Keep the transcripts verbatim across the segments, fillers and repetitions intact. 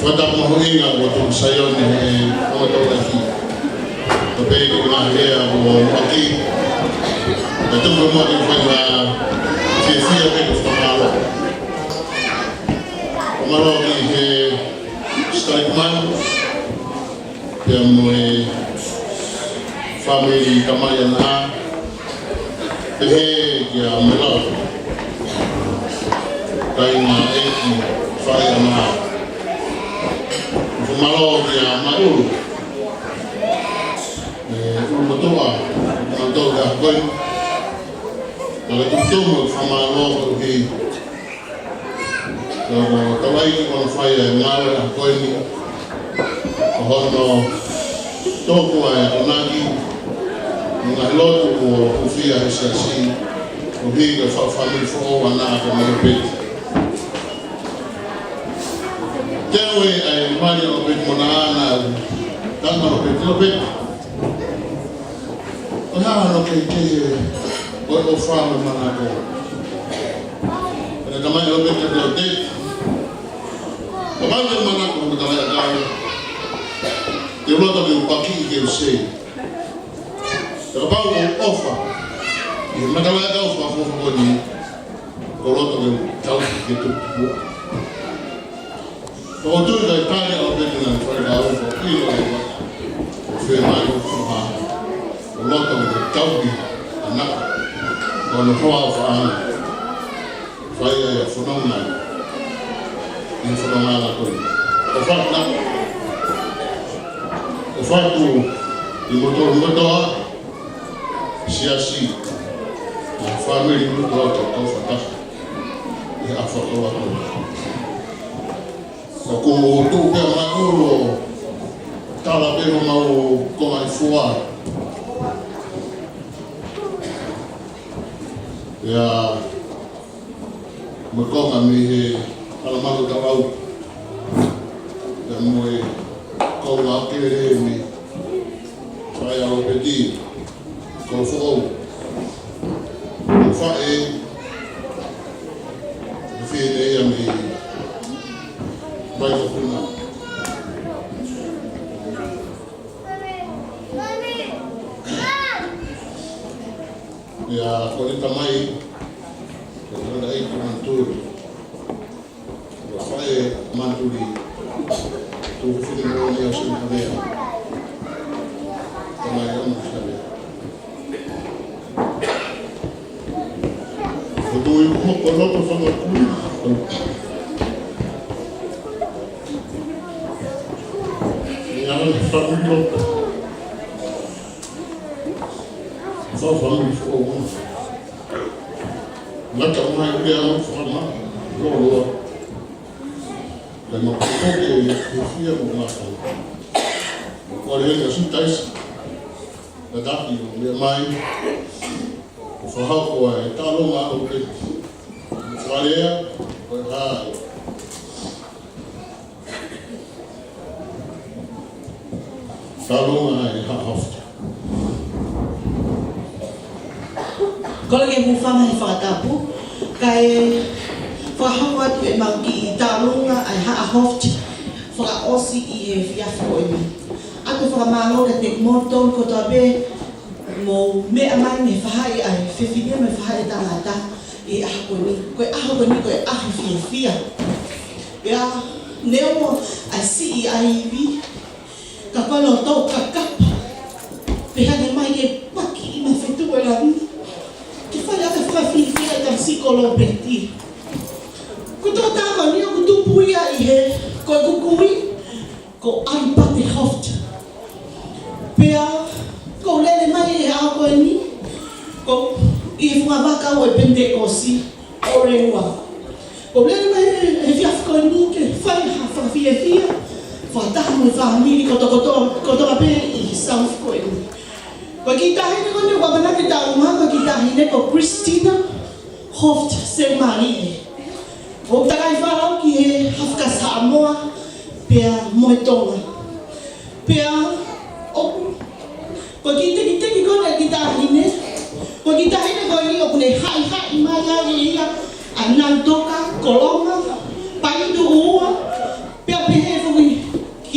Fakatapu mahuʻinga ʻoku tuku Saione he ongo tau lahi. Ko pē ki ngā hea ʻo Maki. Ka tuku mo ki whai ngā fiefia pē ko whakamālō. Mālō ki he Skype man. Pea mo e fāmili tamai ʻana. Pehē kia Malau. Kāinga ʻeiki fai ʻana. Fakamālō kia Maʻulu. E, ʻulu kotoa, ʻa tau ka koi. Ka le tuku mo fakamālō koeʻuhi. Ka ko Tavai ki kona fai e ngāue ʻa ko eni. Ko hono tōkua e konaki. Mo e ngaahi lotu ʻoku hūfia he siasi. Koeʻuhi ko e fāmili foʻou ʻana ʻa ko Malopeti. Te u ʻai mai ʻa Malopeti mo ʻana ʻana. Tana Malopeti, Malopeti. Ko e hā hono kehekehe ʻo e ʻofa mo e manako. Pea tamai ʻo Pete te o te. Ko e manako mo e tamai ʻakau. Te u loto ke u paki ke u sei. Te u pau ʻo ʻofa. ʻI he tamai ʻakau fakafofonga ni. Ko e loto ke u tau ke tupu. Ko tui kai tani ʻo Pete na fai ka au ko ilo e wa. Ko fē mai ʻo fua. Ko loto ke tauhi ʻana. Ko hono hoa ʻofaʻanga. Fai ai ʻa e fononga. ʻI he fononga la ko ē. ʻOfa atu. ʻOfa atu ʻi moto motoa. Siasi. ʻA e fāmili motoa ka kau fakataha. ʻI he ʻafa ko la ko ē. ʻOku tuʻu pē ʻa Maʻulu ʻo tala pē mo mau ko mai fua. Ia, mo e konga mei he ʻAlamalo Tavau. Ia mo e konga ʻo Kelemi. Fai ʻa Lopeti, ko foʻou. Ko faʻē, ko fēne ia mei Paikopuna. Ia, ko e tamai, ko e tamai ko Manturi. Ko e faʻē Manturi, ko e fefine moʻoni ʻa Sini Havea. Tamai ʻa Manturi Havea. Ko tui ko ko loto fanga kui. Ia, fanga kui loto. Fanga kui foʻou. Ngata mai ʻi he ʻaho fakamā, loloa. Ka ma koke e fia mo ngata. Ko le ka su taisi. Ka taki mo mea mai. Ko fahau ko e talonga ʻo ke. Ko lea, ko e hā. Talonga ʻa e Haʻa Hofta. Kole ke u hūfanga he fakatapu, kae fakahoko atu ʻemau kiʻi talonga ʻa e Haʻa Hofta fakaʻosi ʻi he efiafi ko eni. ʻOatu e fakamālō kiate kimoutolu kotoa pē ʻoku mou meʻa mai mei he faʻahi ʻa e fefine mo e faʻahi tangata ʻi he ʻaho ko eni. Ko e ʻaho ko eni, ko e ʻaho fiefia. Pea neongo ʻa e siʻi ʻa e ivi, ka ko e loto kakapa. Pea hanga mai ke paki ʻi he feituʻu ʻo e langi. Ke fai ʻaki e fakafiefia ʻa e tamasiʻi ko Lopeti. Ko e tokotaha ko eni ʻoku tupu ia ʻi he, ko e kukui, ko ʻAlipate Hofta. Pea, ko e lele mai he ʻaho ko eni, ko e ʻi he funga vaka ʻo e Penitekosi, ʻo Reua. Ko e lele mai he, he efiafi ko eni ke fai ha fakafiefia, fakataha mo e fāmili kotoa kotoa, kotoa pē ʻi he South ko eni. Ko e kiʻi taʻahine ko eni ʻoku ou ʻamanaki ke tau maʻu, ko e kiʻi taʻahine ko Christina Hofta Semali. ʻOku takai falau ki he Hafika Samoa, pea mo e Tonga. Pea, ʻoku, ko e kiʻi tekiteki ko eni ʻa e kiʻi taʻahine, ko e kiʻi taʻahine ko eni ʻoku ne haʻihaʻi mai ai ʻe ia ʻa Nantoka, Kolonga, Painu ua, pea pehē foki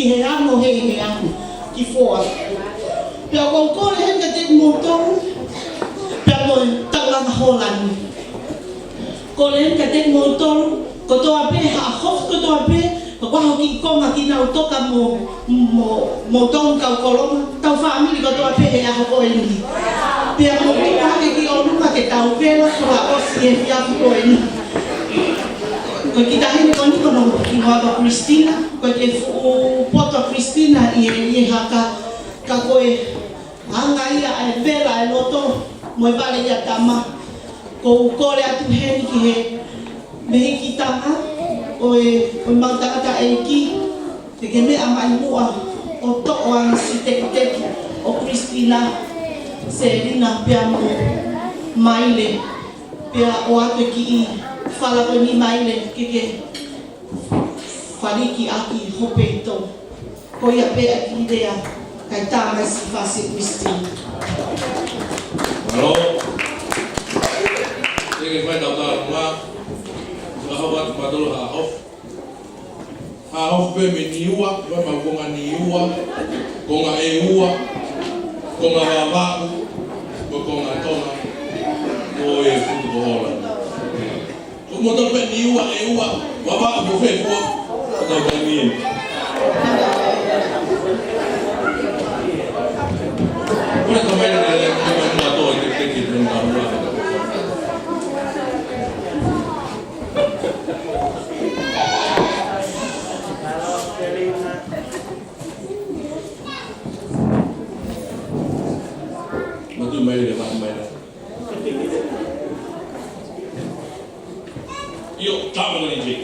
he ano he he ano ki foa. Pea ʻoku ou kole heni kiate kimoutolu, pea mo e taulanga Hōlani. Kole heni kiate kimoutolu kotoa pē, Haʻa Hofu kotoa pē, ka ko e kiʻi konga ke nau toka mo, mo, mo tau kau kolonga, tau fāmili kotoa pē he ʻaho ko eni. Pea mou tuʻu hake ki ʻolunga ke tau vela, ko e ʻosi e efiafi ko eni. Ko e kiʻi taʻahine ko eni ko hono hingoa ko Christina, ko e kiʻi fuʻu poto Christina ʻi he, ʻi he haka, ka ko e anga ia ʻa e vela ʻa e loto mo e vale ʻia tama. ʻOku ou kole atu heni ki he mehikitanga ʻo e, ʻo e mau tangataʻeiki, ke ke meʻa mai muʻa ʻo toʻo ʻa e siʻi tekiteki ʻo Christina, Selina pea mo Maile, pea ʻoatu e kiʻi fala ko eni Maile ke ke faliki ʻaki ho peito. Ko ia pē ʻa e kiʻi lea, kae tā mai siʻi fasi Christina. Mālō. Teke fai tau tā runga. Ka hau atu mātolu Haʻa Hofu. Haʻa Hofu pē mei Niua, pea mau konga Niua, konga ʻEua, konga Vavaʻu, ko e konga Tonga, ko e futu ko Hōlani. Ko moutolu pē Niua, ʻEua, Vavaʻu, ko fē fua, ko tau kai mie. Kule ka mai na le, ka mai na to, ke, ke, ke, ke, ke, Matu mai le, matu mai le. ʻIo, tā mai le.